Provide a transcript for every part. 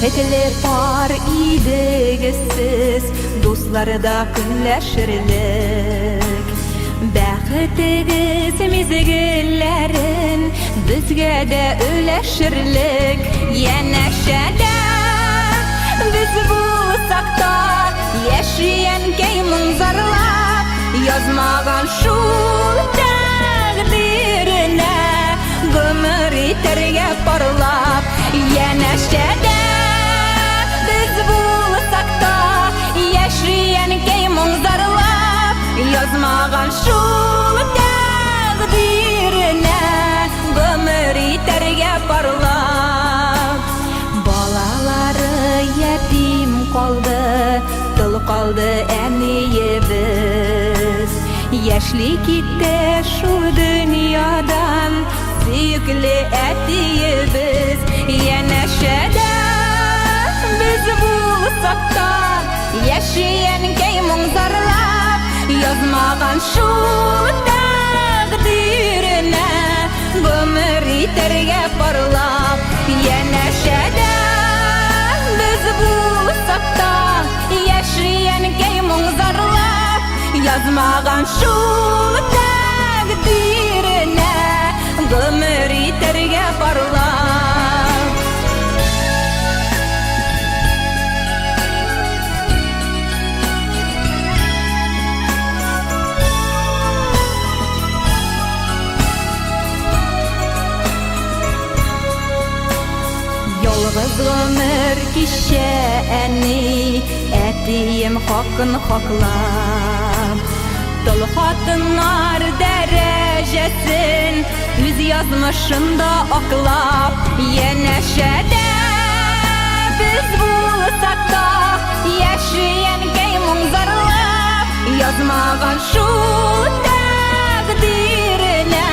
Бәхетле пар идегез сез, дуслар да көнләшерлек. Бәхетегез мизгелләрен безгә дә өләшерлек. Янәшәдә без булсак та, яши әнкәй моң зарлап, язмаган шул тәкъдиренә гомер итәргә парлап. Янәшәдә без булсак та, яши әнкәй моң зарлап, язмаган шул тәкъдиренә гомер итәргә парлап. Балалары ятим калды, тол калды әниебез. Яшьли китте шул дөньядан сөекле әтиебез. Янәшәдә без булсак та, яши әнкәй моң зарлап, язмаган шул тәкъдиренә гомер итәргә парлап. Янәшәдә без булсак та, яши әнкәй моң зарлап, язмаган шул тәкъдиренә гомер итәргә парлап. Ялгыз гомер кичә әни, әтием хакын хаклап. Тол хатыннар дәрәҗәсен үз язмышында аклап. Янәшәдә без булсак та, яши әнкәй моң зарлап, язмаган шул тәкъдиренә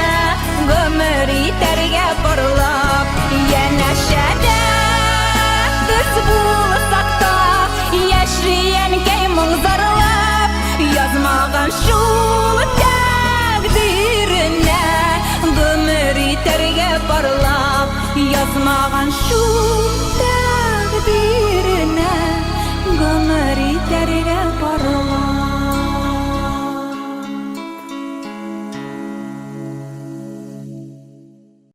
гомер итәргә парлап. Янәшәдә без булсак та, яши әнкәй моң зарлап, язмаган шул тәкъдиренә гомер итәргә парлап. Язмаган шул